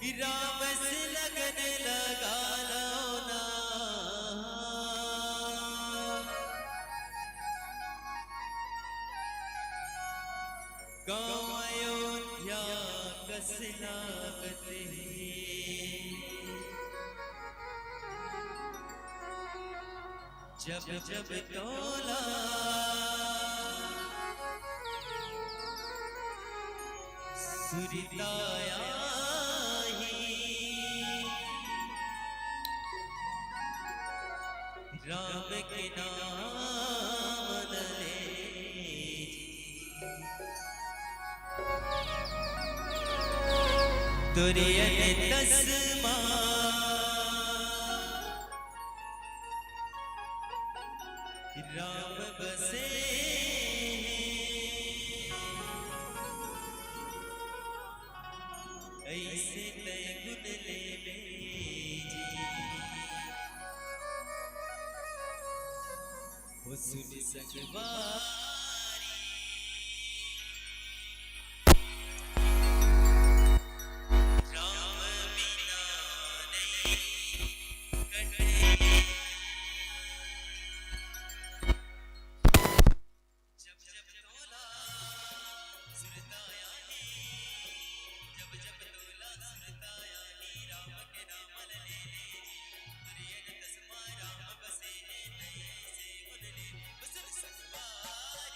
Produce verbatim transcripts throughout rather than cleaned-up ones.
कि राम से लगन लगा लो ना। गाँव अयोध्या कस लागत हे। जब जब तोला सुरता आही, राम के नाम न ले। तोरे अन तसमा राम बसे हे, अइसे तय गुन लेबे जी। ओ सुन संगवारी, राम बिना नइ कटे। जब जब तोला सुरता आही, जब जब तोला सुरता आही, राम के नाम ल ले ले जी। तोरे अन तसमा राम बसे हे, तइसे गुन ले। ओ सुन संगवारी,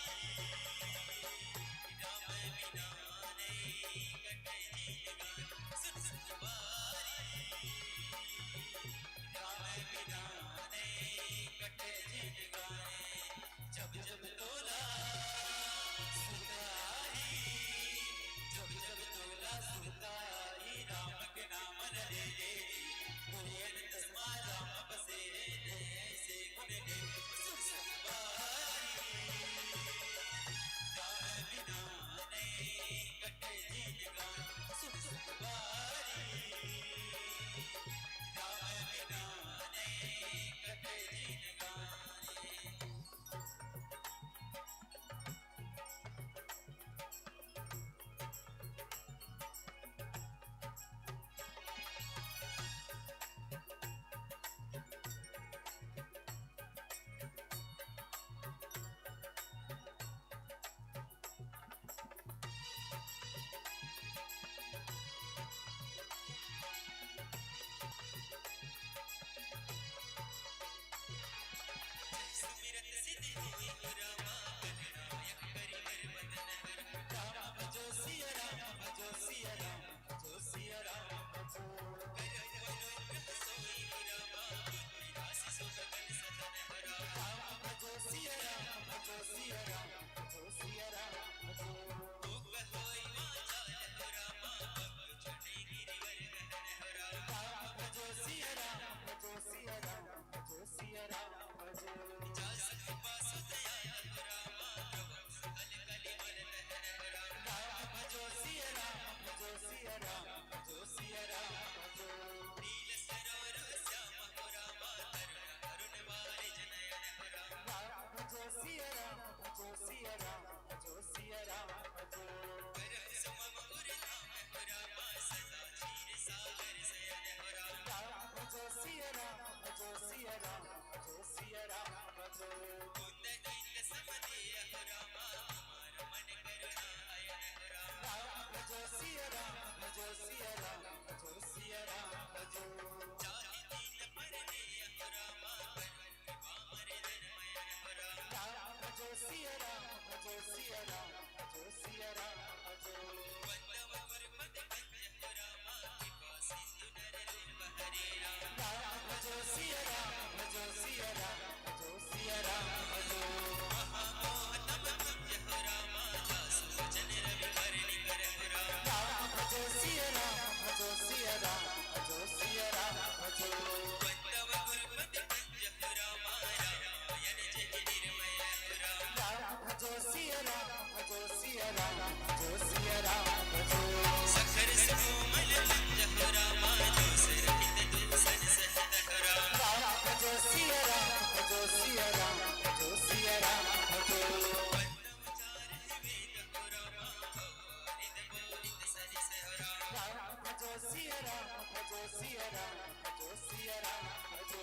भजो सिया राम, भजो सिया राम, भजो सिया राम, भजो।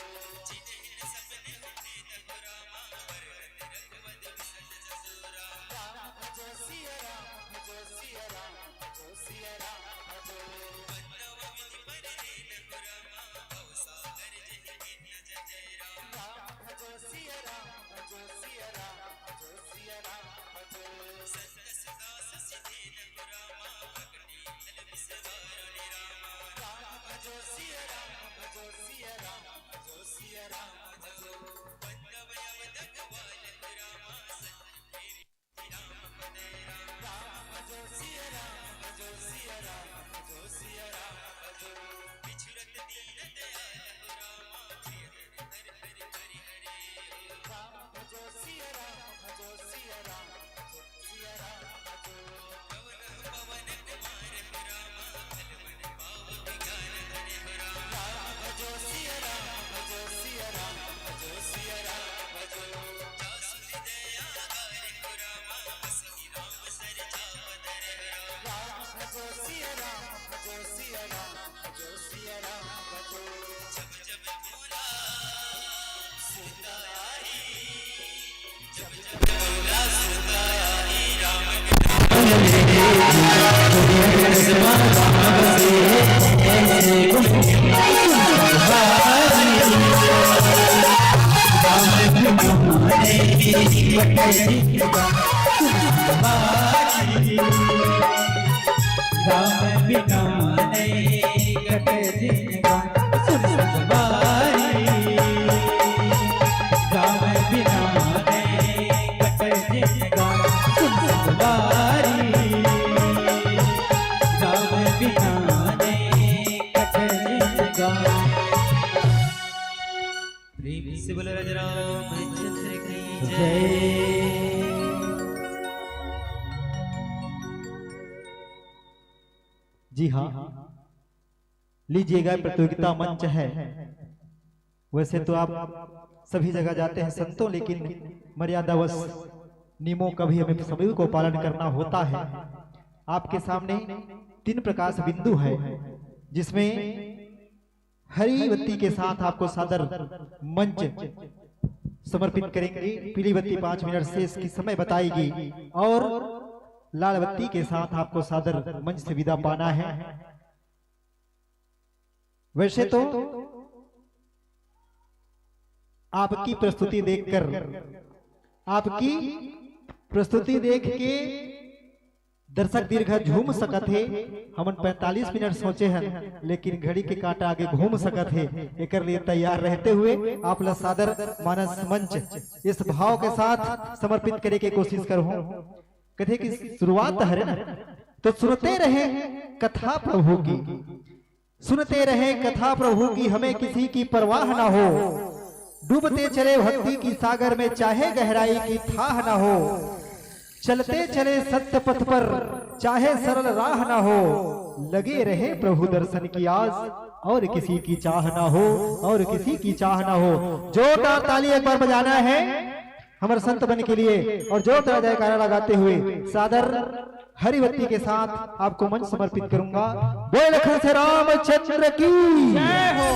जिनहिन सपने उठे तको रामा, वरन रघुवत बिसट जसो राम। राम भजो सिया राम, भजो सिया राम, भजो सिया राम, भजो। बंदवा विधि पर रे तको रामा, भव सागर जहि गिन जते राम। राम भजो सिया राम, भजो सिया राम, भजो सिया राम, भजो। संत सुदास सिधे तको रामा, भक्ति राम भजो सिया राम, भजो सिया राम, भजो सिया राम, भजो। बंदव अवध ग्वाल रामा, संत प्रेमी राम पद राम। राम भजो सिया राम, भजो सिया राम, भजो सिया राम, भजो। बिछुरत दीन दयाल रामा, प्रिय दर हरि हरि हरि। राम भजो सिया राम, भजो सिया राम, भजो सिया राम, भजो। पवन पवन कुमार रामा, भल मन पावक ज्ञान धन रामा। राम भजो सिया राम, भजो सिया राम, भजो सिया राम, भजो। जासु हृदय आगार रामा, बसहि राम सर चाप धर रामा। राम भजो सिया राम, भजो सिया राम, भजो सिया राम, भजो। जब जब बोला सुता आई, जब जब बोला सुता आई, राम के नाम राम बिना नहीं कटे जिनका सुन बारी। राम बिना नहीं कटे जिनका सुन बारी। राम बिना नहीं कटे जिनका। प्रेम से बोलो राजा रामचंद्र की जय। जय। जी हाँ, लीजिएगा, प्रतियोगिता मंच है। वैसे तो आप सभी जगह जाते हैं संतों, लेकिन मर्यादावश नियमों का भी हमें सभी को पालन करना होता है। आपके सामने तीन प्रकाश बिंदु है, जिसमें हरी बत्ती के साथ आपको सादर मंच समर्पित करेंगे। पीली बत्ती पाँच मिनट से इसकी समय बताएगी और लाल बत्ती के साथ आपको सादर मंच से विदा पाना है। वैसे तो आपकी प्रस्तुति देखकर, आपकी प्रस्तुति देख के दर्शक दीर्घा झूम सकत हे। हमन पैंतालीस मिनट सोचे हन, लेकिन घड़ी के कांटा आगे घूम सकत हे। एकर लिए तैयार रहते हुए आप ला सादर मानस मंच इस भाव के साथ समर्पित करे के कोशिश करहूं। कथे कि शुरुआत हरे ना, तो सुनते रहे कथा प्रभु की, सुनते रहे कथा प्रभु की, हमें किसी की परवाह ना हो। डूबते चले भक्ति की सागर में, चाहे गहराई की थाह ना हो। चलते चले सत्य पथ पर, चाहे सरल राह ना हो। लगे रहे प्रभु दर्शन की आस, और किसी की चाह ना हो, और किसी की चाह ना हो। जोरदार ताली एक बार बजाना है हमर संत बन के लिए, और जोरदार जयकारा लगाते हुए सादर हरिवत्ती के साथ आपको मंच समर्पित करूंगा। बोल लखन से रामचंद्र की जय हो।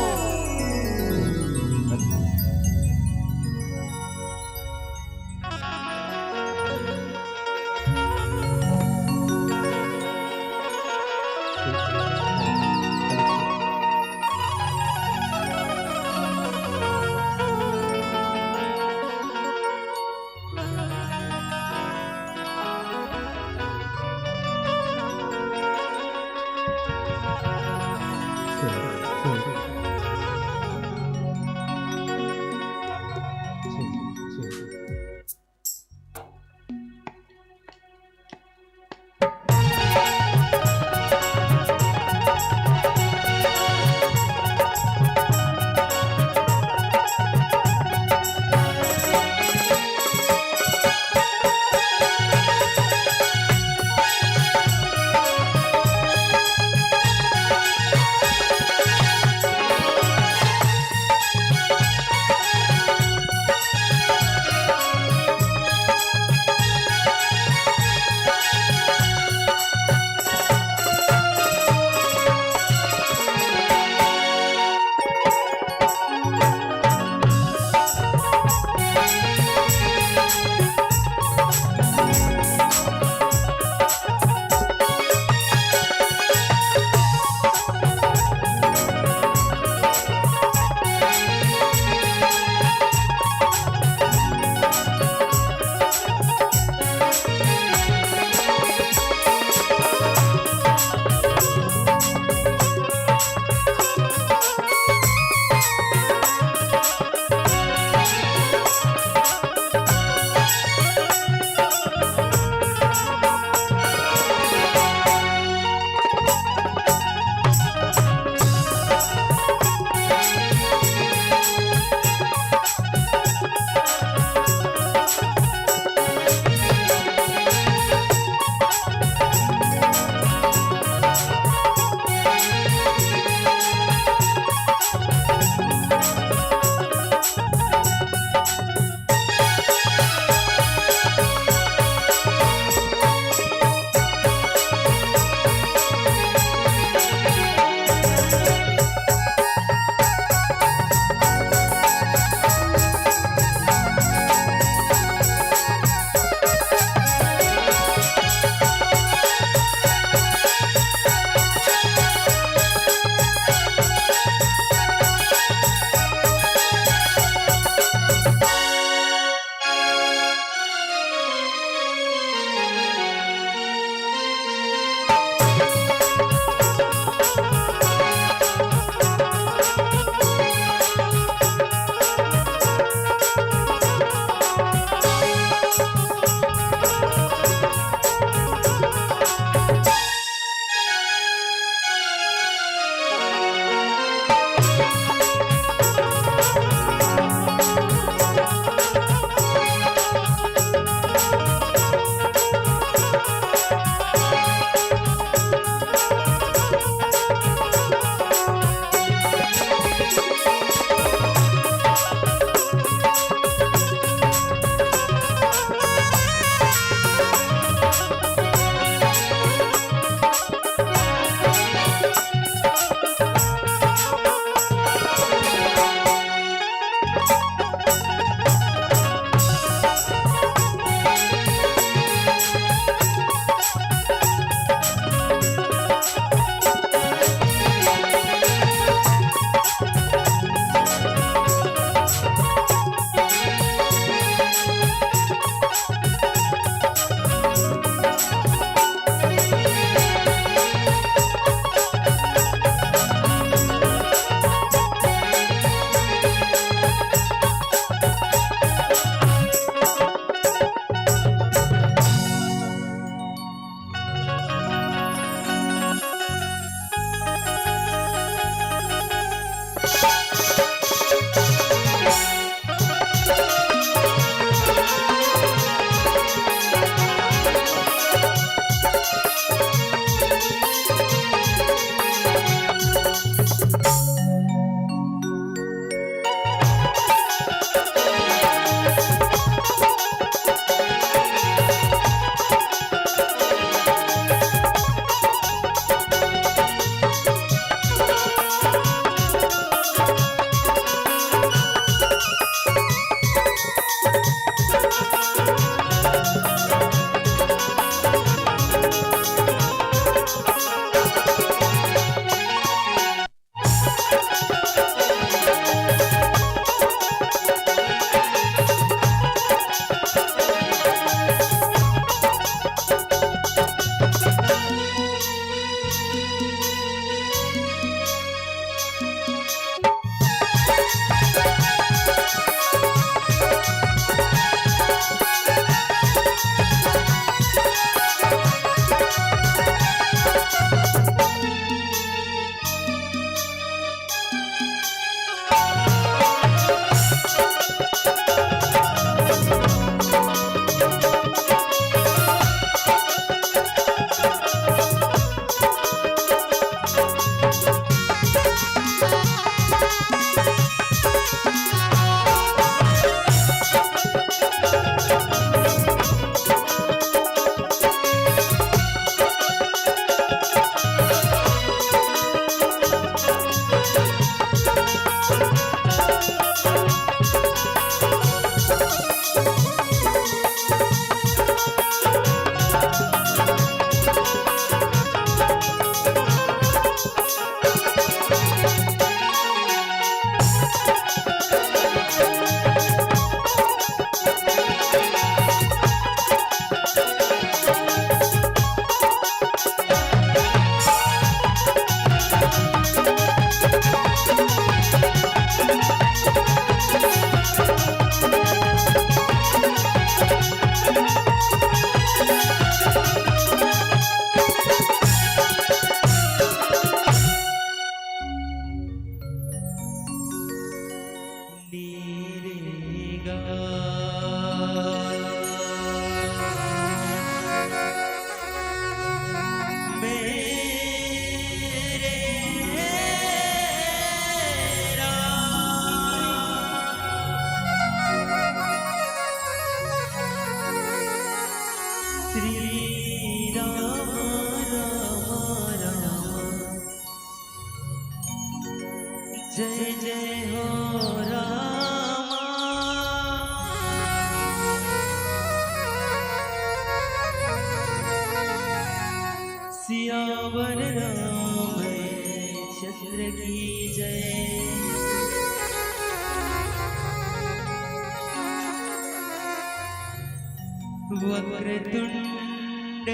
जय जय हो रामा। सियावर रामचंद्र की जय। वक्रतुंड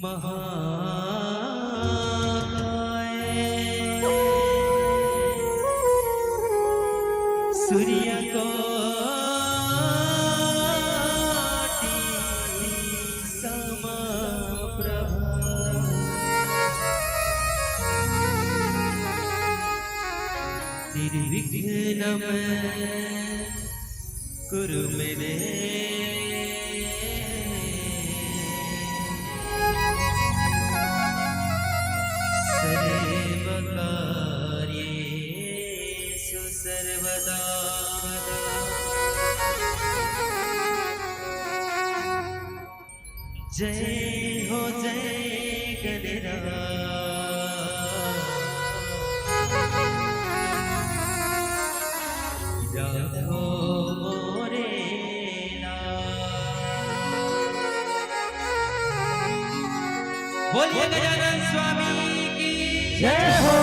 महाकाय सूर्यकोटि समप्रभा। निर्विघ्नं कुरु मे देव सर्वकार्येषु सर्वदा। जय हो जय गणराज। राखो मोरे लाल। बोलिए गजानन स्वामी की जय हो।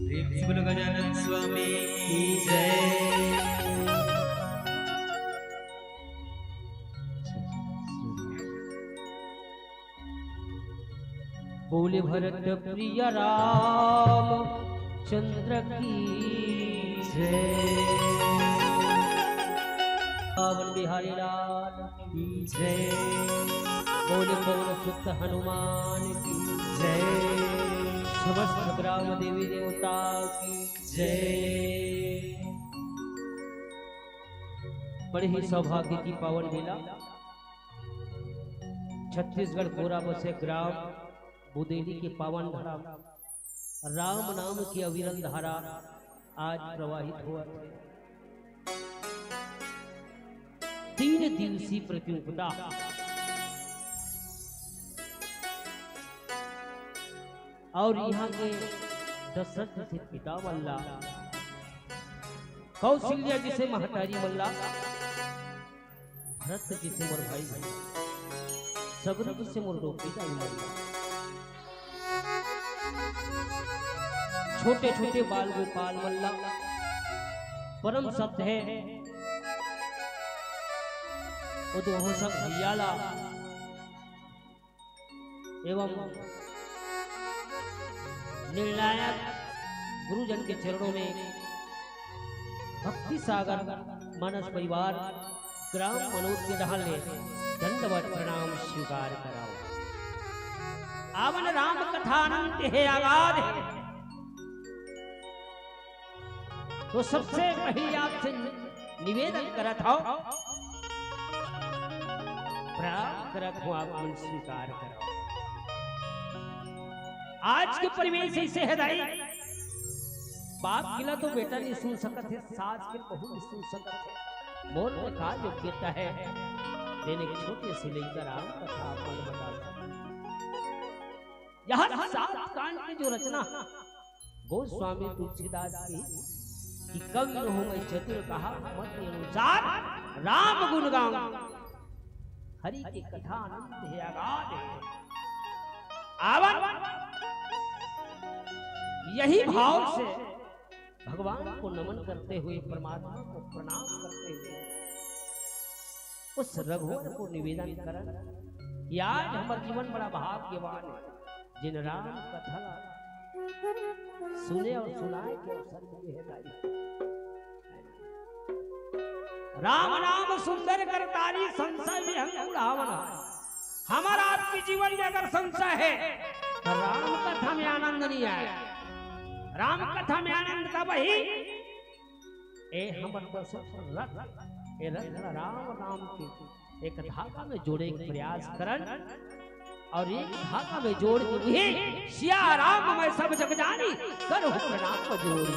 प्रेम से बोलो गजानन स्वामी की जय। बोले भरत प्रिय राम चंद्र की जय। पावन बिहारी लाल की जय। बोले पवन सुत हनुमान की जय। समस्त ग्राम देवी देवता की जय। बड़े ही सौभाग्य की पावन बेला, छत्तीसगढ़ कोरा बसे ग्राम बुदेली के पावन धाम राम नाम की अविरल धारा आज प्रवाहित होवत हे। तीन दिवसीय प्रतियोगिता अउ इहाँ के दशरथ जी के पिता मन ला, कौशल्या जी के महतारी मन ला, भरत जी के मोर भाई, शबरी जी के मोर डोकरी दाई मन ला, छोटे छोटे बाल गोपाल मन ला, परम श्रद्धेय ओ दोनों सब भैया ला एवं निर्णायक गुरुजन के चरणों में भक्ति सागर मानस परिवार ग्राम मनोद के डहान ले दंडवत प्रणाम स्वीकार कराओ। आवन राम कथा अनंत हे अगाध हे। तो सबसे पहले आपसे निवेदन करत हव, प्रणाम करत हव, आप मन स्वीकार करव। आज के परिवेश ऐसे हे दाई, बाप किला तो बेटा नहीं सुन सकत हे, सास के बहू नहीं सुन सकत हे। मोर में का योग्यता हे, तेन एक छोटे से लइका राम कथा आप मन बता सकत। यह सात कांड के जो रचना गोस्वामी तुलसीदास की कि कवि न हूँ मैं चतुर कहा मति अनुसार राम गुण गाऊं। हरि की कथा अनंत हे अगाध हे। आवन यही भाव से भगवान को नमन करते हुए, परमात्मा को प्रणाम करते हुए उस रघुवर को निवेदन करन कि आज हमर जीवन बड़ा भाग्यवान हे, जिन राम कथा ला सुने अउ सुनाए के अवसर मिले हे दाई। राम नाम सुंदर कर तारी, संशय विहंग उड़ावन हारी। हमर आपके जीवन में अगर संशय हे, तो राम कथा में आनंद नहीं आय। राम कथा में आनंद तब ही ए हमर दशरथ रथ, ए रथ ला राम नाम के एक धागा में जोड़े के प्रयास करन अउ एक धागा में जोड़ के उही सिया राम मैं सब जग जानी, करहु प्रणाम जोड़।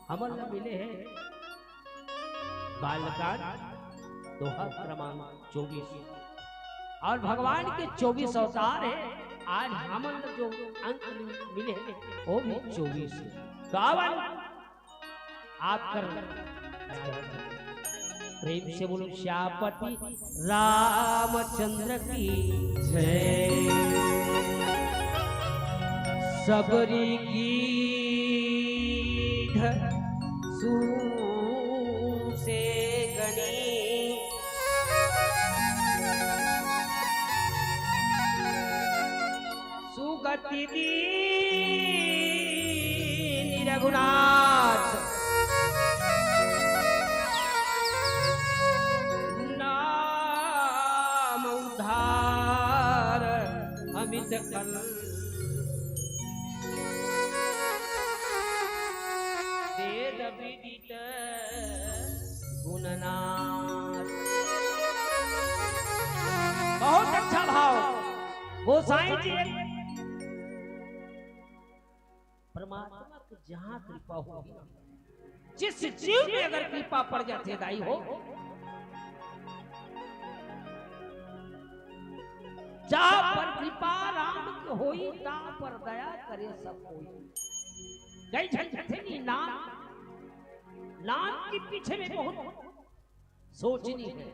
हमन ला मिले हे बालकांड दोहा क्रमांक चौबीस। अउ भगवान के चौबीस अवतार हे। आज हमन ला जो अंक मिले हे, वो भी चौबीस हे। तो आवन आप कर प्रेम से बोलो, श्यापति रामचंद्र की जय। सबरी गीध सूसे सुगति दीन रघुनाथ, नाम उद्धार अमित कल। वेद विदित गुणनाथ। बहुत अच्छा भाव। गोसाई जी, परमात्मा की जहां कृपा होही, जिस जीव में अगर कृपा पड़ जाथे दाई हो, जा पर कृपा राम की होई, ता पर दया करे सब कोई। कई झन कथे नहीं, नाम, नाम के पीछे में बहुत सोचनी है।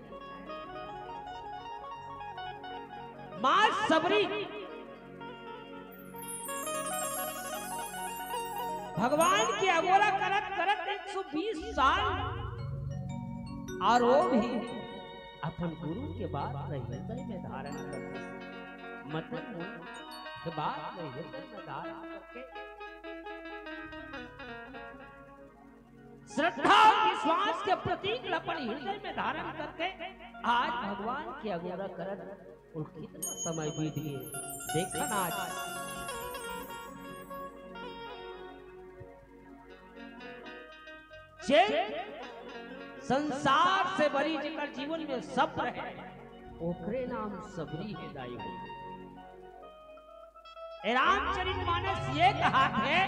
माँ सबरी भगवान के अगोरा करत करत एक सौ बीस साल, और वो भी अपन गुरु के बात नहीं हृदय में धारण करके, मतलब के बात नहीं हृदय में धारण करके, श्रद्धा और विश्वास के प्रतीक ल अपन हृदय में धारण करके आज भगवान के अगोरा करत, और कितना समय बीत गए। देखा ना आज, जे संसार से बरी जेकर जीवन में सब रहे, ओकरे नाम सबरी हे दाई हो। ए रामचरित मानस ये कहाथे,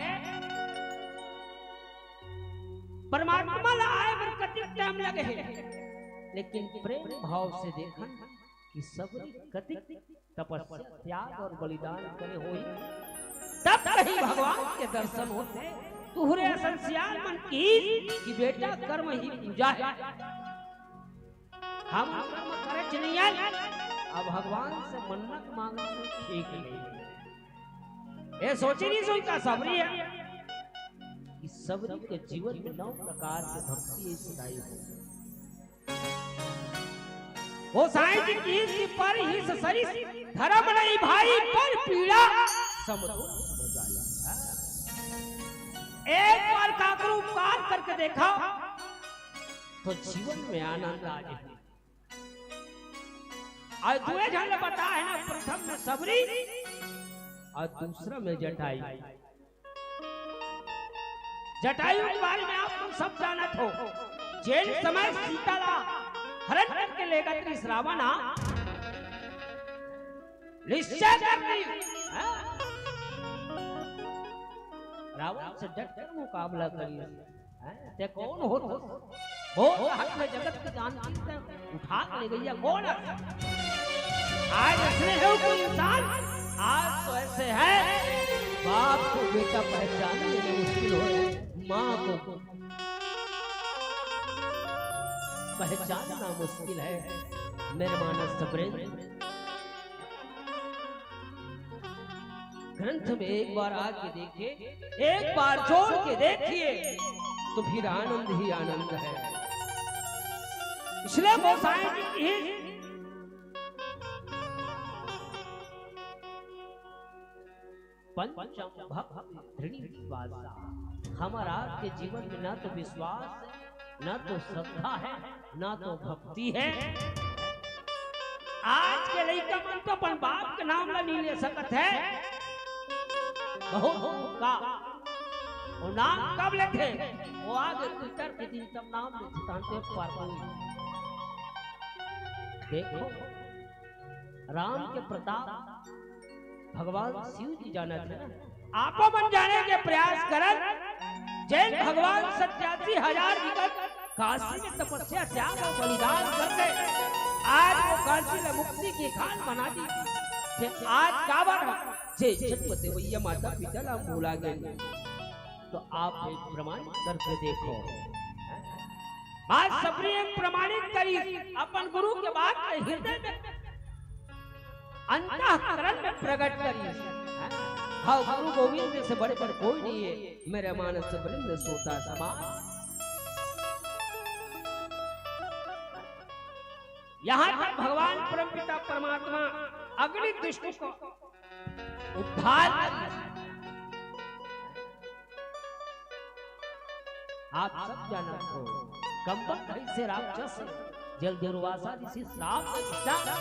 परमात्मा ला आए बर कतिक टाइम लगे हे, लेकिन प्रेम भाव से देखन कि सबरी कतिक तपस्या, त्याग और बलिदान करे होही, तब कहीं भगवान के दर्शन होथे। तुहरे असन सियान मन की कि बेटा कर्म ही पूजा है। हम कर्म करे च नइ आए, अब भगवान से मन्नत मांगना ठीक नहीं। ये सोचे नहीं सोचता सबरी है कि सबरी के जीवन में नौ प्रकार के भक्ति ही सदाई हो। गोसाई जी की सी पर ही ससरी, धर्म नहीं भाई पर पीड़ा समझो समझाया। एक बार काकरो उपकार करके देखा तो जीवन में आनंद आ जाए। अउ दुए झन ल बता हे ना, प्रथम में सबरी अउ दूसरा में जटायु। जटायु के बारे में आप मन सब जानत हो, जेन समय सीता ला हरण करके लेगत रिहिस रावण ह, निश्चय कर ली, हाँ? रावण से डट कर मुकाबला करी। हैं? ते कौन हो? वो हाथ में जगत की जानकी ते उठा के ले गई है, कौन है? आज ऐसे हो कोई इंसान, आज तो ऐसे है, बाप को बेटा पहचानना मुश्किल हो, माँ को पहचानना मुश्किल है। मेरे मानस सबरे ग्रंथ में एक बार आके देखिए, एक बार जोड़ के देखिए, तो फिर आनंद ही आनंद है। इसलिए गोसाई जी की पंचम भक्ति दृढ़ विश्वासा। हमारा आपके जीवन में ना तो विश्वास है, ना तो श्रद्धा है, ना तो भक्ति है। आज के लइका मन तो अपन बाप के नाम ला नहीं ले सकत है। बहुत का वो नाम कब लेथे? वो आगे पितर के दिन तब नाम लेथे, तांते पार पाई। देखो, राम के प्रताप भगवान शिव जी जानत हे ना। आपो मन जाने के प्रयास करन, जेन भगवान सत्यासी हजार विगत काशी में तपस्या, त्याग और बलिदान करके आज वो काशी में मुक्ति की खान बना दी। ते आज काबर हम जे जन्म देवैया माता पिता ला भुला गए, तो आप एक प्रमाण करके देखो। आज सबरी एक प्रमाणित करी, अपन गुरु के बात के हृदय में, अंतःकरण में प्रकट करी। हाँ, गुरु गोविंद से बढ़कर कोई नहीं है, मेरे मानस वृंद श्रोता समाज। यहाँ तक भगवान परमपिता परमात्मा अग्नि दुष्ट को उद्धार कर दिस। आप सब जानत हो, कंबल धइसे राक्षस जल दुर्वासा ऋषि श्राप दे दिस।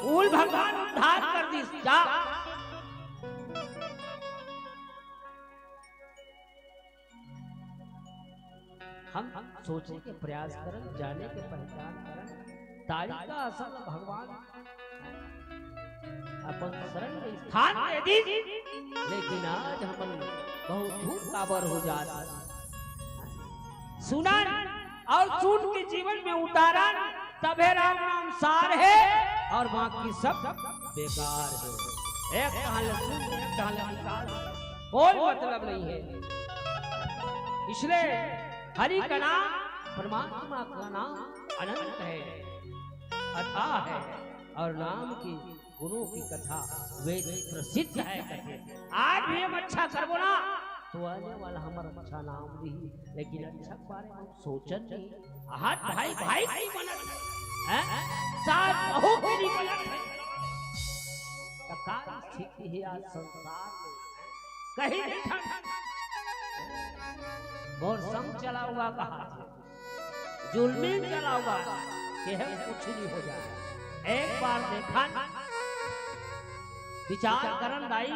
उल भगवान उद्धार कर दिस। जा। हम सोचे के प्रयास करन, जाने के पहचान करन। तारिका असन भगवान अपन शरण में स्थान दे दिस, लेकिन आज हमन बहुत धूल काबर हो जात हन। सुनन अउ सुन के जीवन में उतारन, तभे राम नाम सार हे अउ बाकी सब बेकार हे। एक कहां ले सुन, एक कहां ले निकाल, कोई मतलब नहीं है। इसलिए हरि का नाम, परमात्मा का नाम अनंत है, अथाह है, अउ नाम के गुणों की कथा वेद में प्रसिद्ध है कथे। आज भी हम अच्छा करबो ना, तो आने वाला हमर अच्छा नाम लिही, लेकिन अच्छा के बारे में सोचन नहीं। हाथ भाई भाई नहीं बनत है, हैं? सास बहू के नहीं बनत है। तो का स्थिति है आज संसार में? कहीं नहीं था। मोर संग चला हुआ कहा था, जुल्मी चला हुआ, कि हम कुछ नहीं हो जाए। एक बार देखन, विचार करन दाई,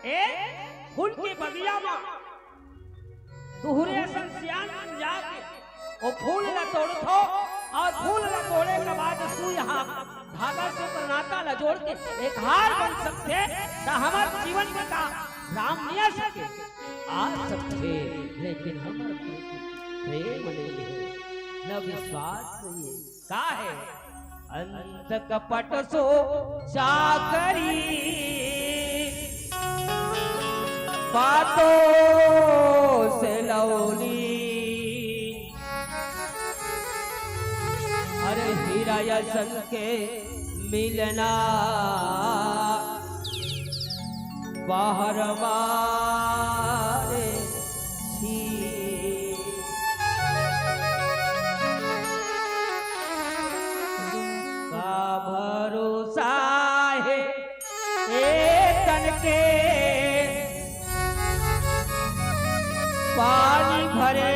ए फूल के बगिया म तुहरे असन सियान मन जाके ओ फूल ला तोड़थो, अउ फूल ला तोड़े के बाद सुई हाथ धागा से ओकर नाता ला जोड़ के एक हार बन सकथे, त हमर जीवन में का राम नइ आ सके? आ सकथे, लेकिन हमर प्रेम नइ हे, न विश्वास नइ हे। का हे? अंत कपट सो चाकरी, बातों से लौली। अरे हीरा असन के मिलना, बाहर मारे छी। का भरोसा हे ए तन के, पानी भरे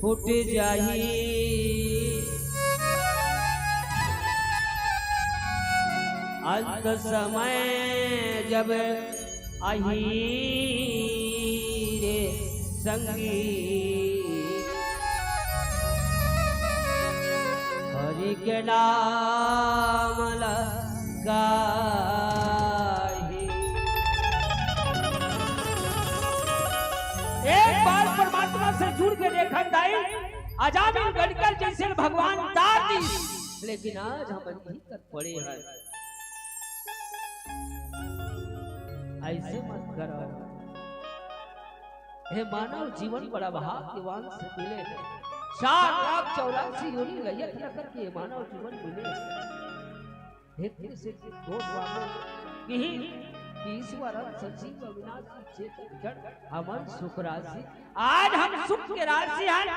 फूट जाही। अंत समय जब आही रे संगी, हरि के नाम ला गाही। एक बार परमात्मा से जुड़ के देखन दाई, अजामिल गडकर जइसे भगवान तार दिस, लेकिन आज हमन इही कर पड़े हन। अइसे मत करव। हे मानव जीवन बड़ा भाग्यवान से मिले। चार लाख चौरासी योनि लइया थी अकर के हे मानव जीवन मिले। हे कृष्ण के दोष वालों, इही कि ईश्वर हम सजीव अविनाशी चेतन जड़ हमन सुख राशि। आज हम सुख के राशि हन,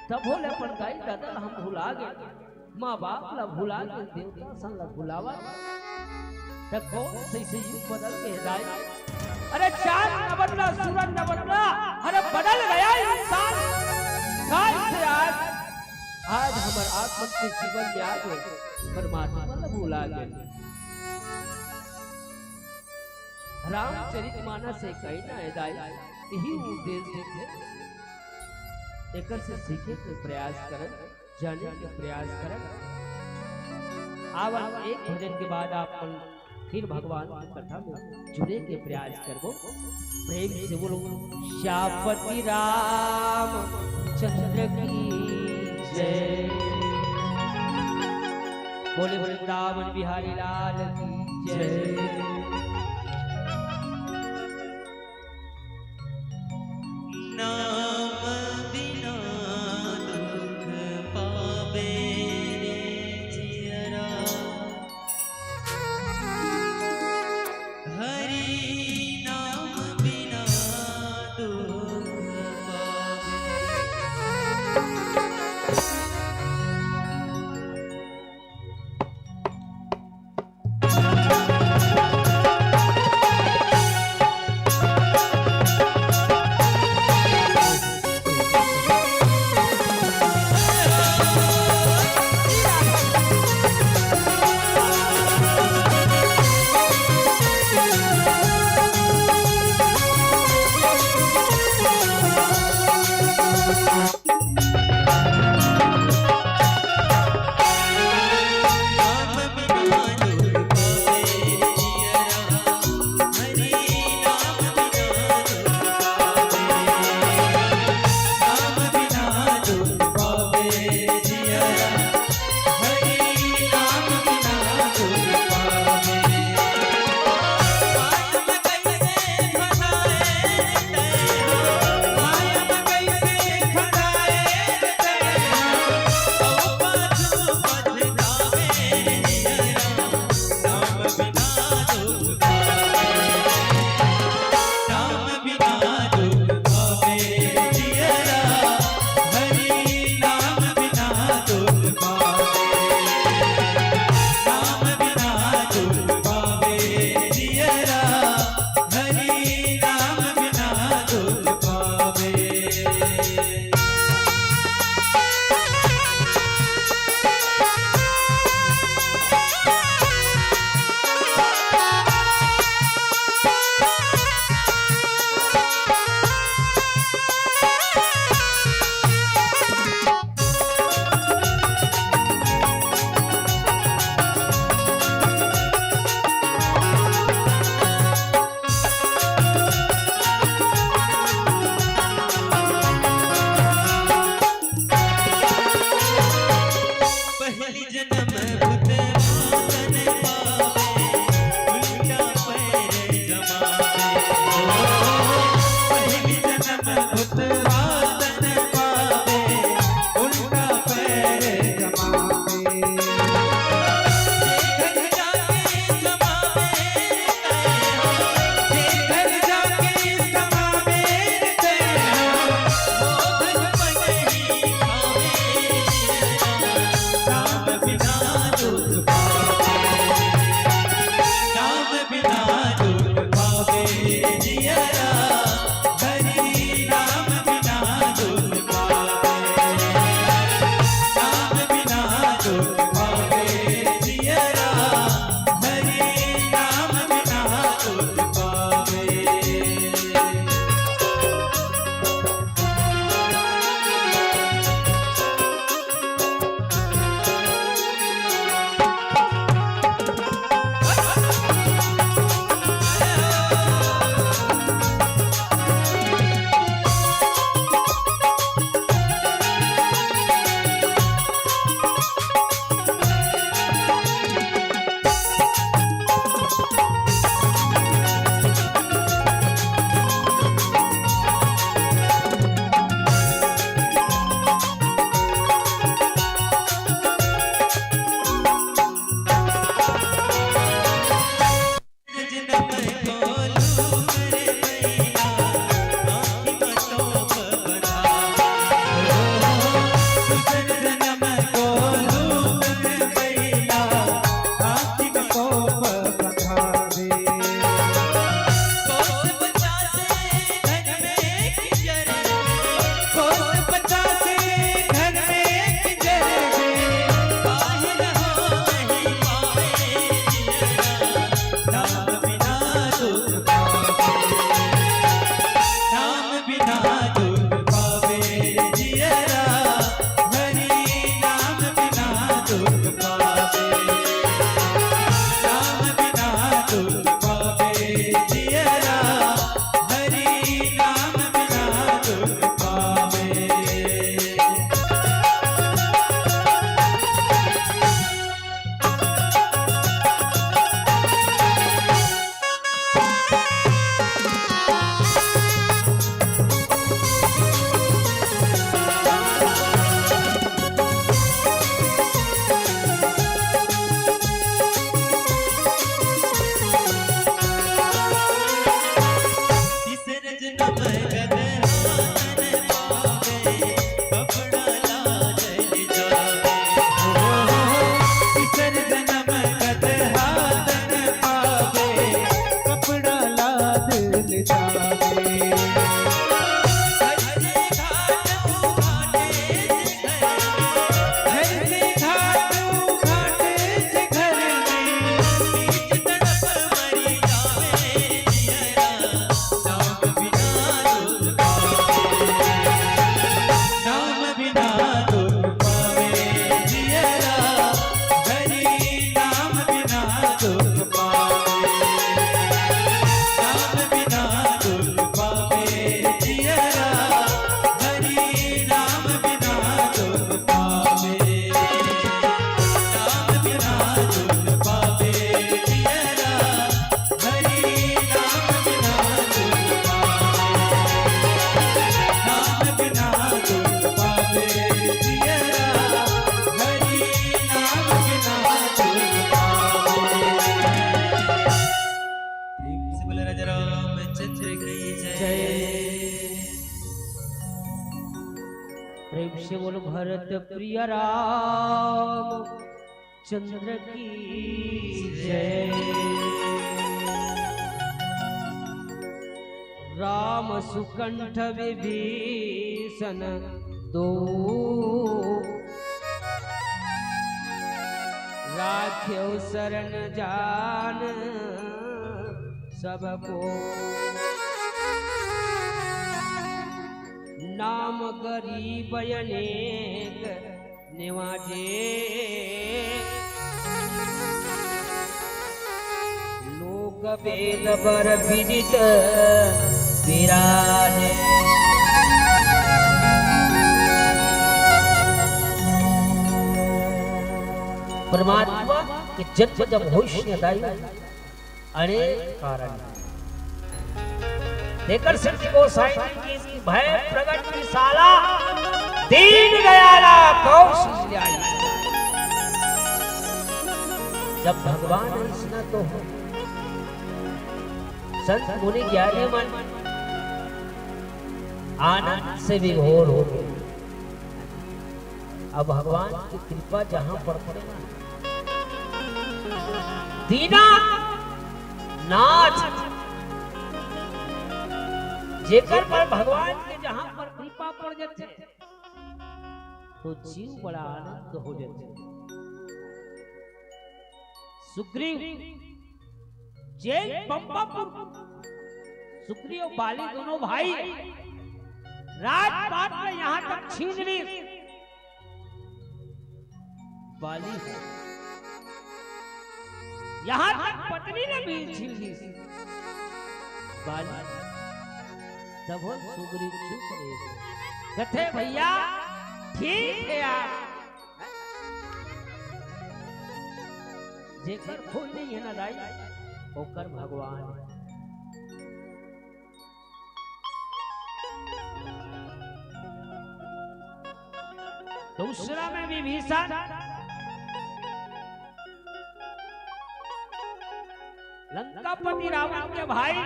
तभो ले अपन दाई ददा ल हम भुला गेन, माँ बाप ला भुला गेन, देवता सन ला भुलावा। त कौन से, से युग बदल गए दाई? अरे चांद न बदला, सूरज न बदला, अरे बदल गया इंसान। काल से आज, आज हमर आत्मन के जीवन में आ गए, परमात्मा ला भुला गेन। रामचरित मानस हे कहीं ना हे दाई, इही उपदेश देथे। एकर से सीखे के प्रयास करन, जाने के प्रयास करन। आवन एक भजन के बाद आप मन फिर भगवान की कथा में जुड़े के प्रयास करबो। प्रेम से बोलो, श्यामपति रामचंद्र की जय। बोले वृंदावन बिहारी लाल की जय। नाम बिना दुख पावे रे जियरा, हरि नाम बिना दुख पावे। प्रेम से बोलो भरत प्रिय राम चंद्र की जय। राम सुकंठ विभीषण दो, राख्यो शरण जान सबको। नाम गरीब अनेक निवाजे, लोक वेद बर विदित विराजे। परमात्मा के जन्म जब होइस न दाई, अनेक कारण हे। तेकर सेती गोसाई जी कहिस कि भय प्रगट विशाला, दीन दयाला कौन सिरजाई। जब भगवान अइसना तो हो, संत मुनि ज्ञानी मन आनंद से विभोर हो गए। अब भगवान की कृपा जहां पड़थे ना, दीना नाथ, जेकर पर भगवान के जहां पर कृपा पड़ जाथे, तो जीव बड़ा आनंद हो जाथे। सुग्रीव जेन पंपापुर, सुग्रीव बाली दोनों भाई राजपाट में यहां तक छीन ली। बाली हे। यहां तक पत्नी ने भी छीन ली। बाली। तब वो सुग्रीव चुप रहे। कथे, "भैया, ठीक हे यार।" जेकर कोई नहीं हे ना दाई, ओकर भगवान हे। दूसरा में विभीषण, लंकापति रावण के भाई,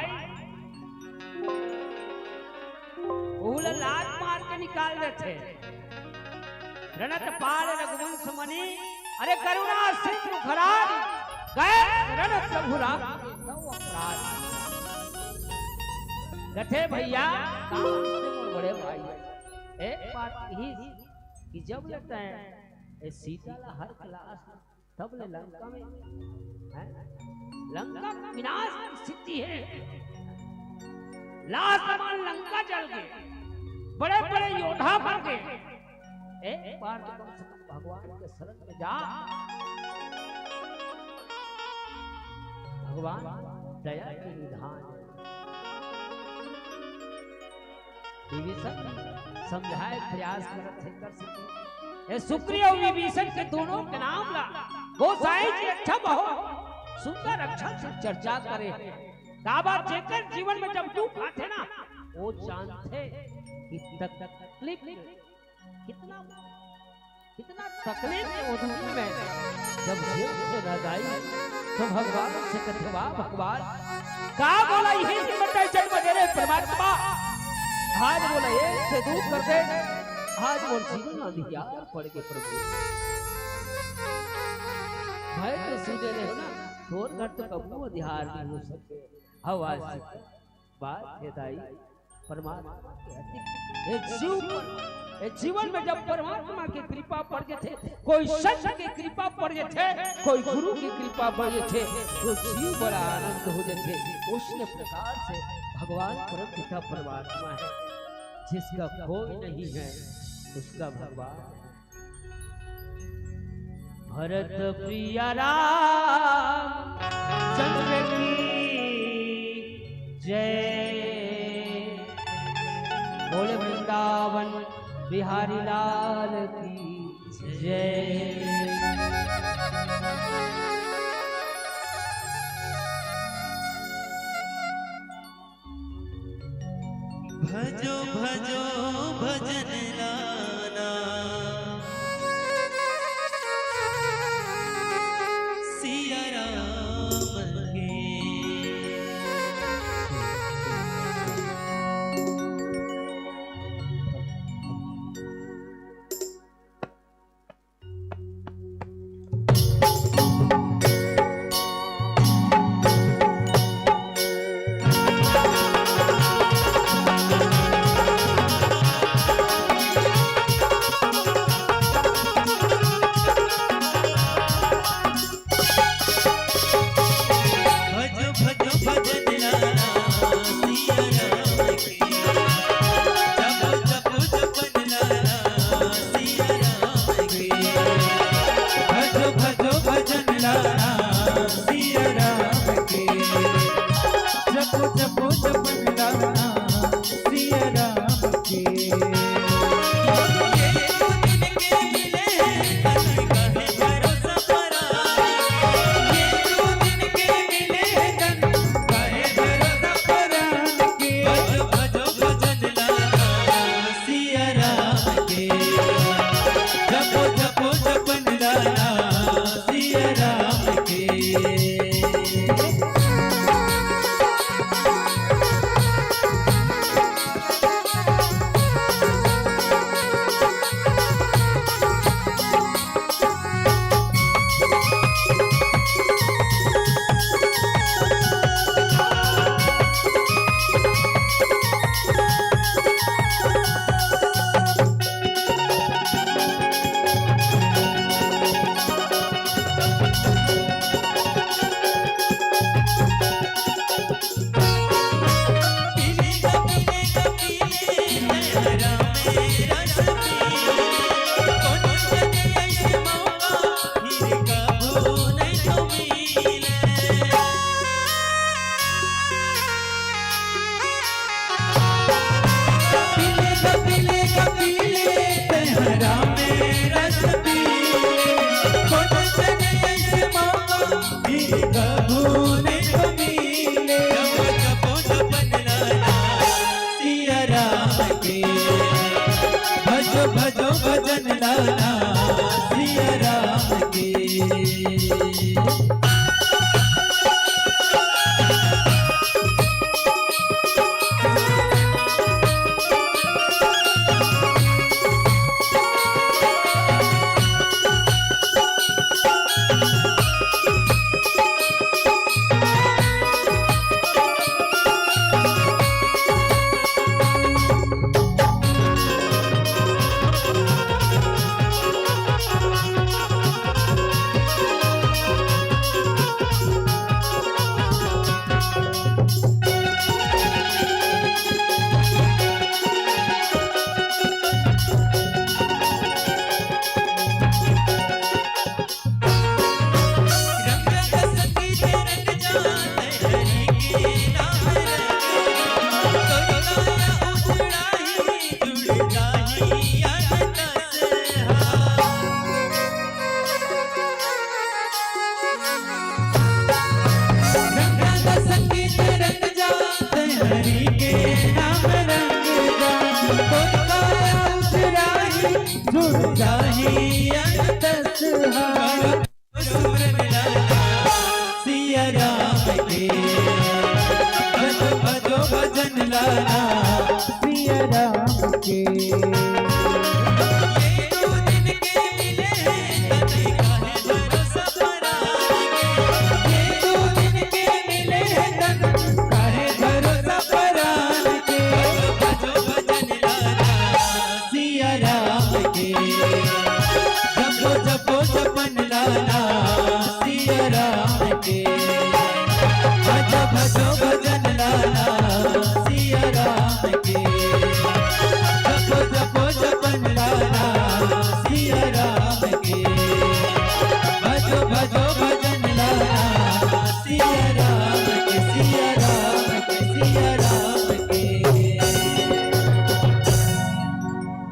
ओहू ला लात मार के निकाल देथे। रणत पाल रघुवंश मणि, अरे करुणा सिंधु खराज, गए रण प्रभु राम के तव अपराध। कथे भैया, काम से मोर बड़े भाई, एक बात कही कि जब ले तैं ए सीता ला हर क्लास तब ले लंका में, हैं? लंका में विनाश की स्थिति हे। लाल समान लंका जल गए, बड़े बड़े योद्धा मर गए। एक बार तो कम से कम भगवान के शरण में जा। भगवान दया के निधान हे। विभीषण समझाए प्रयास करत हे, कर सके। ए सुग्रीव अउ विभीषण के दोनों के नाम ला गोसाई जी अच्छा बहुत सुंदर अक्षर से चर्चा करे। काबर जेकर जीवन में जब दुख आथे ना, वो जानथे कि तक-, तकलीफ कितना, कितना तकलीफ हे वो दुनिया में। जब जेल से न जाई, तो भगवान से कथे, "वाह भगवान, का बोला यही हिम्मत हे जन्म दे रे परमात्मा। आज मोला एक से दूर कर दे, आज मोर जीवन अंधियार पड़ के प्रभु।" भय तो सुने रहे हो ना, तोर घर तो कबू अंधियार नहीं हो सके। हवा से बात हे दाई, परमात्मा के अति, ए जीव, ए जीवन में जब परमात्मा की कृपा पड़ जाथे, कोई संत की कृपा पड़ जाथे, कोई गुरु की कृपा पड़ जाथे, तो जीव बड़ा आनंद हो जाथे। उसी प्रकार से भगवान परम पिता परमात्मा हे, जिसका कोई नहीं हे, उसका भगवान हे। भरत प्रिय राम चंद्र की जय। बोले वृंदावन बिहारी लाल की जय। भजो भजो भजन लाना सिया राम के।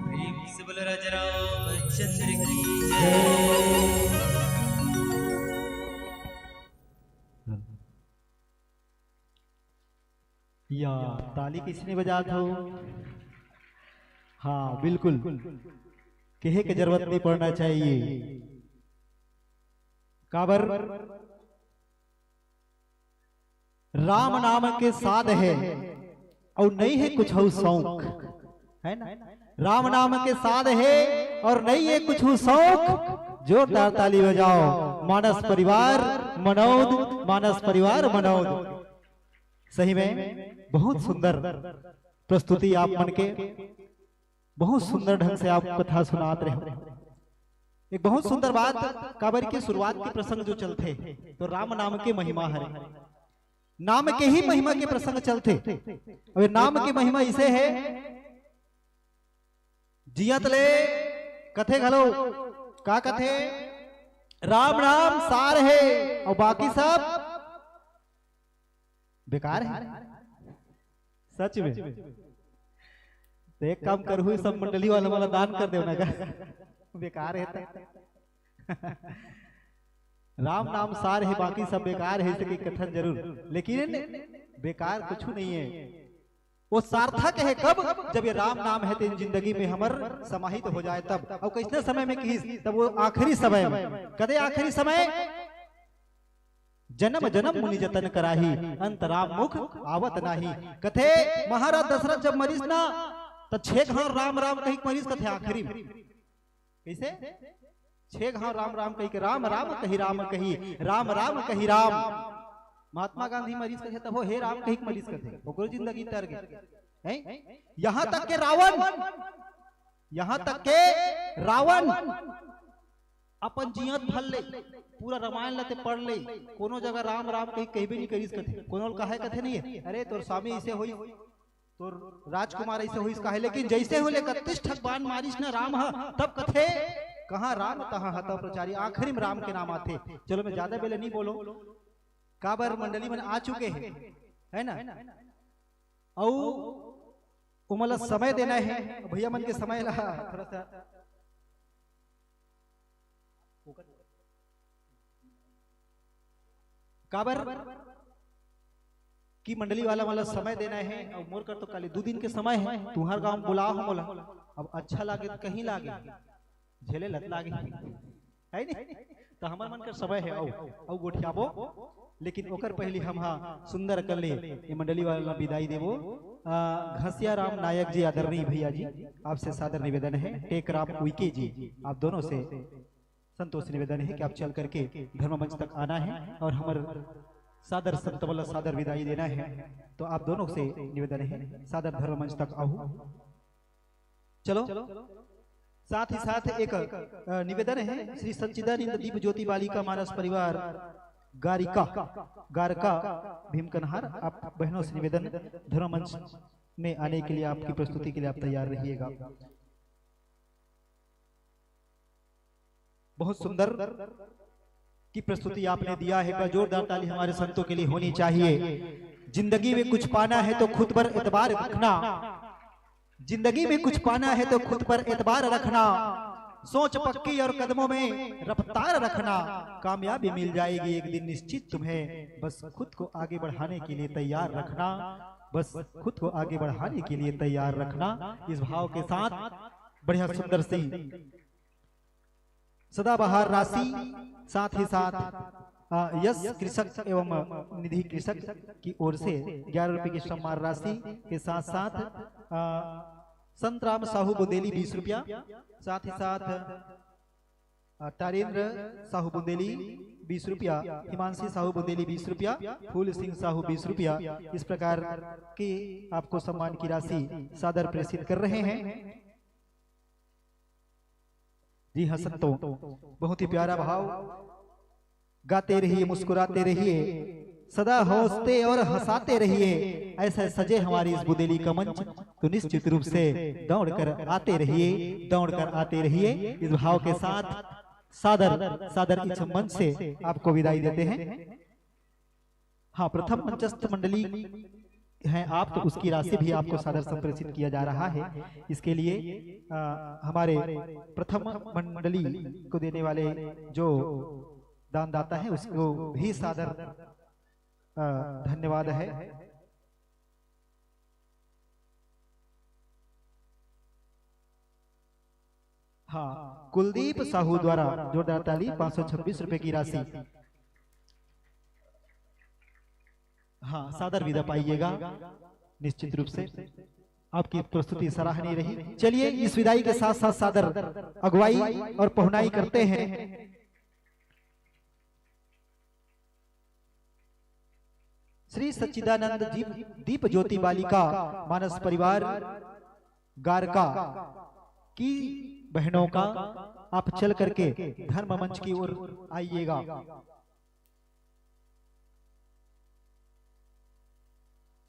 प्रेम से बोलो राजा रामचंद्र की जय। या ताली किसने बजात हो? हाँ, बिल्कुल, कहे के जरूरत नहीं पड़ना चाहिए। काबर? राम नाम के साध हे अउ नइ हे कुछू सौंक, है ना? राम नाम के साध हे अउ नइ हे कुछू सौंक। जोरदार ताली बजाओ मानस परिवार मनौद, मानस परिवार मनौद। सही में बहुत सुंदर प्रस्तुति आप मन के। बहुत सुंदर ढंग से आप कथा सुनात रहे हो। एक बहुत सुंदर बात, काबर के शुरुआत के प्रसंग जो चलथे, तो राम नाम के महिमा हरे, नाम के ही महिमा के प्रसंग चलथे। अब ये नाम के महिमा इसे है, जियत ले कथे घलो, का कथे, राम नाम सार है और बाकी सब बेकार है। सच में तो एक काम करहू, सब मंडली वाला वाला दान कर देव ना का? बेकार है तो। राम नाम सार है, बाकी सब बेकार है, इसे कथन जरूर, लेकिन बेकार कुछ नहीं है। वो सार्थक है कब? जब ये राम नाम है तेन जिंदगी में हमर समाहित हो जाए तब। और किसने समय में किहिस? तब वो आखिरी समय में। कदे आखिरी समय? जन्म जन्म मुनि जतन कराही, अंत राम मुख आवत नाही। कथे महाराज दशरथ जब मरिस ना, तो छह घाव राम राम कही मरिस, कथे आखिरी में। कैसे? छह घाव राम राम कही के, राम राम कही राम कही, राम राम कही राम। महात्मा गांधी मरीज कथे तब वो हे राम कही के मरीज कथे, ओकरो जिंदगी तर गई है। यहाँ तक के रावण, यहाँ तक के रावण अपन जियत भर ले पूरा रामायण लते पढ़ ले, कोनो जगह राम राम कही कहबे नहीं करीस कथे। कोनो ल कहे कथे नहीं है, अरे तोर स्वामी इसे होई, तो राजकुमार ऐसे होइस काहे, लेकिन जैसे होले इकतीस ठक बाण मारिस ना राम ह, तब कथे, "कहाँ राम तहाँ हतौ प्रचारी।" आखिरी में राम के नाम आथे। चलो, मैं ज्यादा बेले नहीं बोलो, काबर मंडली मन आ चुके हैं, है ना? अउ ओमन ला समय देना है भैया मन के, समय ला थोड़ा सा काबर कि मंडली वाला वाला समय देना है। और मोर कर तो खाली दू दिन के समय है, तुहर गांव बुलाव हो मोला। अब अच्छा लागे तो कहीं लागे, झेले लत लागे, है नहीं? तो हमर मन कर समय है, अउ अउ गोठियाबो। लेकिन ओकर पहली हम हा सुंदर कर ले ये मंडली वाला विदाई देबो। आ, घसिया राम नायक जी, आदरणीय भैया जी, आपसे सादर निवेदन है। टेकराम उइके जी, आप दोनों से संतोष निवेदन है कि आप चल करके धर्म मंच तक आना है और हमर सादर संत वाला सादर विदाई देना है। तो आप दोनों से निवेदन है, सादर धर्म मंच तक आहू। चलो, साथ ही साथ एक, अ, निवेदन है, श्री सच्चिदानंद दीप ज्योति बालिका मानस परिवार गारिका, गारका भीमकनहार, आप बहनों से निवेदन, धर्म मंच में आने के लिए, आपकी प्रस्तुति के लिए आप तैयार रहिएगा। बहुत सुंदर की प्रस्तुति आपने दिया है। एक बार जोरदार ताली हमारे संतों के लिए होनी चाहिए। जिंदगी में कुछ पाना है तो खुद पर एतबार रखना, जिंदगी में कुछ पाना है तो खुद पर एतबार रखना, सोच पक्की और कदमों में रफ्तार रखना। कामयाबी मिल जाएगी एक दिन निश्चित तुम्हें, बस खुद को आगे बढ़ाने के लिए तैयार रखना, बस खुद को आगे बढ़ाने के लिए तैयार रखना। इस भाव के साथ बढ़िया सुंदर सी सदाबहार राशि, साथ ही साथ, अ, यश कृषक एवं निधि कृषक की ओर से ग्यारह रुपए की सम्मान राशि के साथ साथ, अ, संतराम साहू बुंदेली बीस रुपया, साथ ही साथ, अ, तारेंद्र साहू बुंदेली बीस रुपया, हिमांशी साहू बुंदेली बीस रुपया, फूल सिंह साहू बीस रुपया, इस प्रकार की आपको सम्मान की राशि सादर प्रेषित कर रहे हैं। जी हाँ संतों, बहुत ही प्यारा भाव। गाते रहिए, मुस्कुराते रहिए, सदा हौसते और हंसाते रहिए। ऐसा सजे हमारी इस बुंदेली का मंच, तो निश्चित रूप से दौड़ कर आते रहिए, दौड़ कर आते रहिए। इस भाव के साथ सादर सादर इस मंच से आपको विदाई देते हैं। हाँ, प्रथम मंचस्थ मंडली हैं आप, तो उसकी राशि भी आपको सादर संप्रेषित किया जा रहा है। इसके लिए, अ, हमारे प्रथम मंडली को देने वाले जो दानदाता हैं, उसको भी सादर, अ, धन्यवाद है। हाँ, कुलदीप साहू द्वारा जोरदार ताली, पाँच सौ छब्बीस रुपए की राशि। हाँ, सादर विदा पाइएगा निश्चित रूप से। आपकी प्रस्तुति सराहनीय रही। चलिए, इस विदाई के साथ साथ सादर अगुवाई और पहुनाई करते हैं श्री सच्चिदानंद दीप, दीप ज्योति बालिका मानस परिवार गारका की बहनों का। आप चल करके धर्म मंच की ओर आइएगा।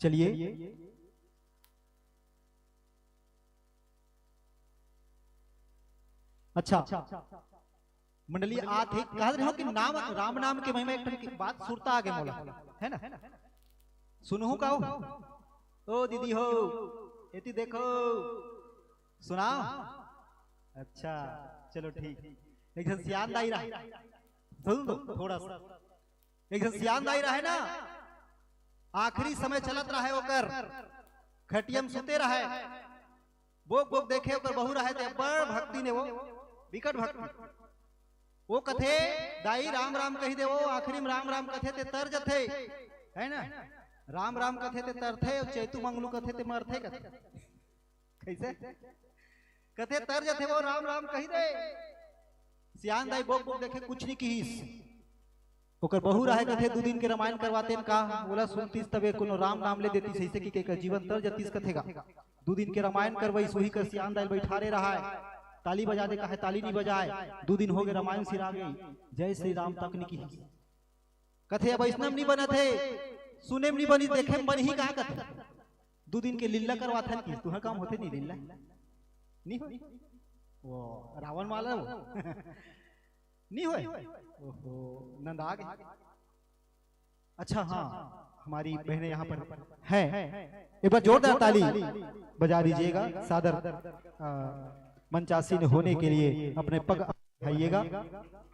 चलिए, अच्छा, मंडली आत हे, कह रहे हो कि नाम, राम नाम के महिमा, एक ठन की बात सुरता आगे मोला, है ना? सुनहू का हो? ओ दीदी हो, एती देखो, सुनाओ। अच्छा, चलो ठीक। एक झन सियान दाई रहे, सुन दो थोड़ा सा। एक झन सियान दाई रहे ना, आखिरी समय चलत रहे ओकर, खटिया में सुते रहे, बोक बोक देखे ओकर बहू रहे, ते बड़ भक्ति ने वो, बिकट भक्ति। वो कथे, "दाई राम राम कही दे।" वो आखिरी में राम राम कथे ते तर जथे, है ना? राम राम कथे ते तरथे, और चैतू मंगलू कथे ते मरथे कथे। कैसे? कथे तर जथे वो, "राम राम कही दे।" सियान दाई बोक बोक देखे, कुछ नहीं किहिस। ओकर बहू रहे कथे, "दू दिन के रामायण करवाते न का, ओला सुनतीस तबे कोनो राम नाम ले देतीस, ऐसे कि के का जीवन तर जतीस कथे गा।" दू दिन के रामायण करवईस, उही कर सियान दाई बैठारे रहाय, ताली बजा दे कहे, ताली नहीं बजाय। दू दिन हो गए, रामायण सिरा गई, जय श्री राम तक नहीं किहिस। कथे, "अब ऐसना में नहीं बनत हे, सुने में नहीं बनी, देखे में बनही का?" कथे, "दू दिन के लीला करवाथन कि तुहर काम होथे नहीं लीला?" नहीं हो वो रावण वाला वो। नहीं होय? ओहो, नंद आ गए। अच्छा, हाँ, हमारी बहनें यहाँ पर हैं, एक बार जोरदार ताली बजा दीजिएगा। सादर, अ, मंचासीन होने के लिए अपने पग उठाइएगा।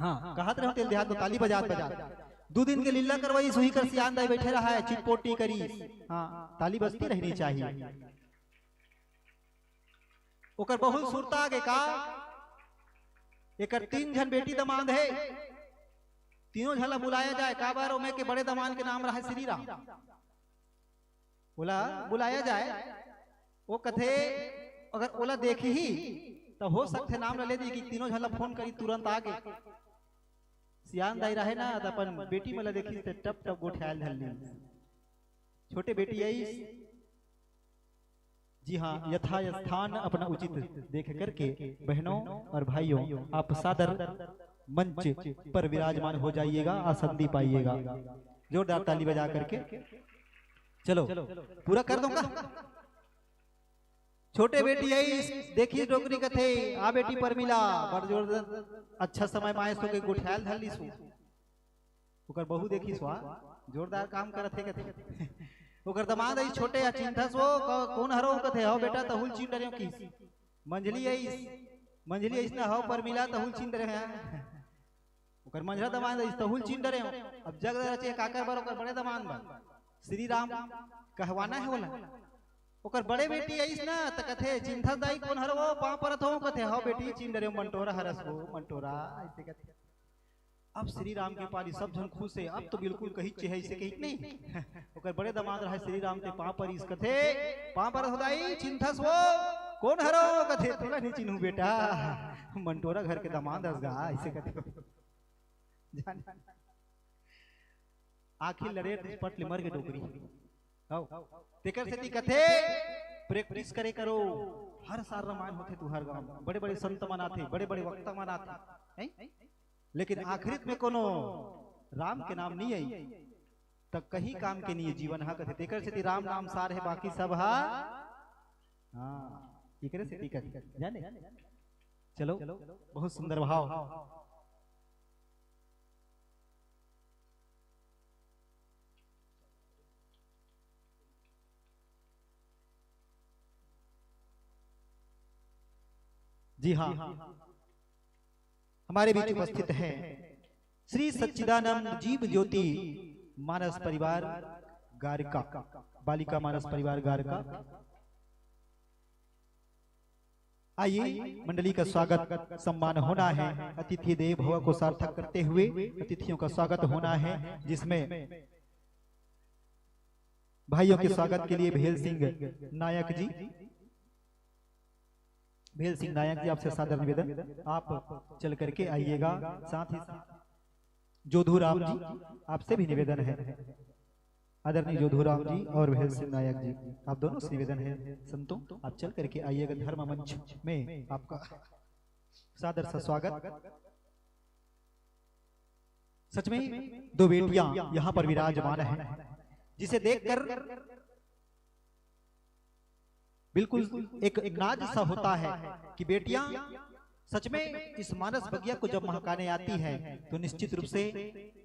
हाँ, कहत रहे हो तेल देहात को ताली बजात बजात। दू दिन के लीला करवाई, सुही कर सियान दाई बैठे रहा है, चिटपोटी करी। हाँ, ताली बजती रहनी चाहिए। ओकर बहुत सुरता आगे का, एकर तीन झन बेटी दमांद हे, तीनों झन ला बुलाया जाए। काबर? ओमे के बड़े दमांद के नाम रहा श्री राम। ओला बुलाया जाए, वो कथे, अगर ओला देखही, तो हो सकथे नाम ला ले दी कि तीनों झन ला फोन करी, तुरंत आगे। सियान दाई रहे ना, त अपन बेटी मन ला देखी, ते टप टप गोठियाल धर ली। छोटे बेटी आई, जी हाँ, यथा स्थान अपना उचित देख करके बहनों और भाइयों, आप सादर मंच पर विराजमान हो जाइएगा, आसन दी पाइएगा। जोरदार ताली बजा करके। चलो, पूरा कर दूंगा। छोटे बेटी आई, देखी डोकरी कथे, "आ बेटी परमिला, बड़ जोरदार, अच्छा समय माए सो के गोठियाल धर लीसु।" ओकर बहू देखी स्वा, जोरदार काम करत हे कथे। ओकर दमांद आई छोटे, "आ चिंथस वो, क-, कोन हरो?" कथे, "हव बेटा, तहुल चिन डरेव" किस। मंझली आई, मंझली आई ना, "हव परमिला, तहुल चिन डरेव।" ओकर मंझला दमांद आई, "तहुल चिन डरेव।" अब जग रचे काकर बर, ओकर बड़े दमांद बर। श्री राम कहवाना है बोला। ओकर बड़े बेटी आइस ना, त कथे, "चिंथस दाई कोन हरो वो, पाँव परत हो?" कथे, "हव बेटी, चिन डरेव, मंटोरा हरस वो, मंटोरा," ऐसे कथे। अब श्री राम के पारी सब झन खुश हे, अब तो बिल्कुल कही चेहे ऐसे कही नहीं। ओकर बड़े दमांद रहे श्री राम के पाँव परिस कथे, "पाँव परत हो दाई, चिंथस वो कोन हरो?" कथे, "तोला नहीं चिन्हू बेटा, मंटोरा घर के दमांद हस गा," ऐसे कथे। जान, आखिर लड़े पट ले मर के डोकरी। हव। तेकर सेती कथे, "प्रैक्टिस करे करो, हर साल रामायण होथे तुहर गांव, बड़े-बड़े संत मन आथे, बड़े-बड़े वक्ता मन आथे, हैं? लेकिन आखिरी में कोनो राम के नाम नहीं आई, त कहीं काम के नहीं है जीवन हा," कथे। तेकर सेती राम नाम सार है, बाकी सब हा, हाँ, एकरे सेती कथे, जाने? चलो, बहुत सुंदर भाव। जी हाँ, हमारे बीच उपस्थित हैं श्री सच्चिदानंद जीव ज्योति मानस परिवार गारिका, बालिका मानस परिवार गारिका। आइए, मंडली का स्वागत सम्मान होना है, अतिथि देव भव को सार्थक करते हुए अतिथियों का स्वागत होना है, जिसमें भाइयों के स्वागत के लिए भेल सिंह नायक जी, भेल सिंह नायक जी, आपसे सादर निवेदन, आप चल करके आइएगा। साथ ही साथ जोधू राम जी, आपसे भी निवेदन है, आदरणीय जोधू राम जी और भेल सिंह नायक जी, आप दोनों से निवेदन है संतों, आप चल करके आइएगा धर्म मंच में, आपका सादर सा स्वागत। सच में दो बेटियां यहाँ पर विराजमान हैं, जिसे देखकर बिल्कुल एक नाज सा होता है कि बेटियां सच में इस मानस बगिया को जब महकाने आती हैं तो निश्चित रूप से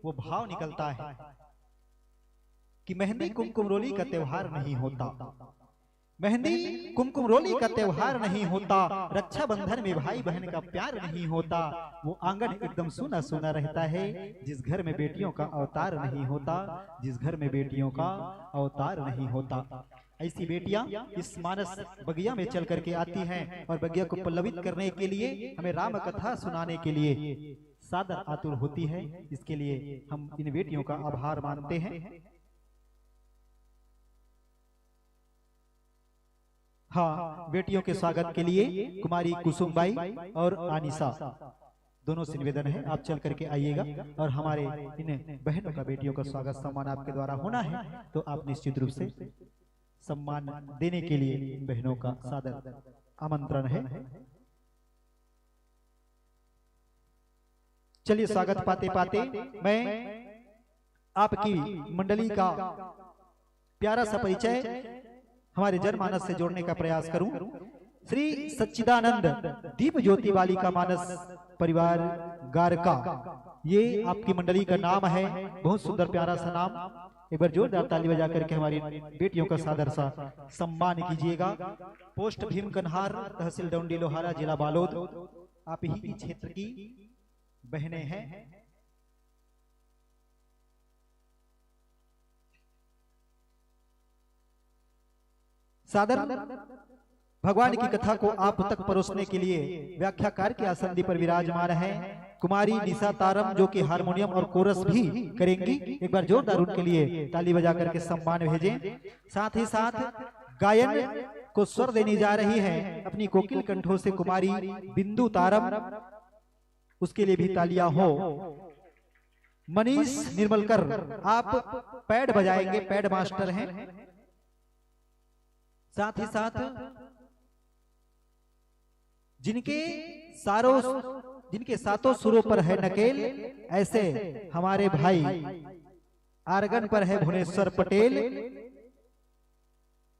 वो भाव निकलता है कि मेहंदी कुमकुम रोली का त्योहार नहीं होता। मेहंदी कुमकुम रोली का त्योहार नहीं होता, रक्षाबंधन में भाई बहन का प्यार नहीं होता। वो आंगन एकदम सूना सूना रहता है, जिस घर में बेटियों का अवतार नहीं होता, जिस घर में बेटियों का अवतार नहीं होता। ऐसी बेटियां इस मानस बगिया में चल करके आती हैं और बगिया को पल्लवित करने के लिए हमें राम कथा सुनाने के लिए सादर आतुर होती है। इसके लिए हम इन बेटियों का आभार मानते हैं। हाँ, बेटियों के स्वागत के लिए कुमारी कुसुम बाई और आनिशा दोनों से निवेदन है, आप चल करके आइएगा और हमारे इन बहनों का, बेटियों का स्वागत सम्मान आपके द्वारा होना है, तो आप निश्चित रूप से सम्मान देने के लिए इन बहनों का सादर आमंत्रण है। चलिए, स्वागत पाते पाते मैं आपकी मंडली का प्यारा सा परिचय हमारे जनमानस से जोड़ने का प्रयास करूं। श्री सच्चिदानंद दीप ज्योति बालिका मानस परिवार गारका, ये आपकी मंडली का नाम है। बहुत सुंदर प्यारा सा नाम। एक बार जोरदार ताली बजा करके हमारी बेटियों का सादर सा सम्मान कीजिएगा। पोस्ट भीम कन्हार, तहसील डौंडी लोहारा, जिला बालोद, आप ही की क्षेत्र की बहनें हैं। सादर भगवान की कथा को आप तक परोसने के लिए व्याख्याकार के आसन पर विराजमान है कुमारी निशा तारम, जो कि हारमोनियम और कोरस भी करेंगी। एक बार जोरदार उनके लिए ताली बजा करके सम्मान भेजें। साथ ही साथ गायन को स्वर देने जा रही है अपनी कोकिल कंठों से कुमारी बिंदु तारम, उसके लिए भी तालियां हो। मनीष निर्मलकर, आप पैड बजाएंगे, पैड मास्टर हैं। साथ ही साथ जिनके सारों, जिनके सातों सुरों पर है नकेल, ऐसे हमारे भाई आर्गन पर है भुवनेश्वर पटेल।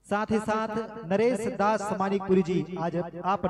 साथ ही साथ नरेश दास मानिकपुरी जी, आज आप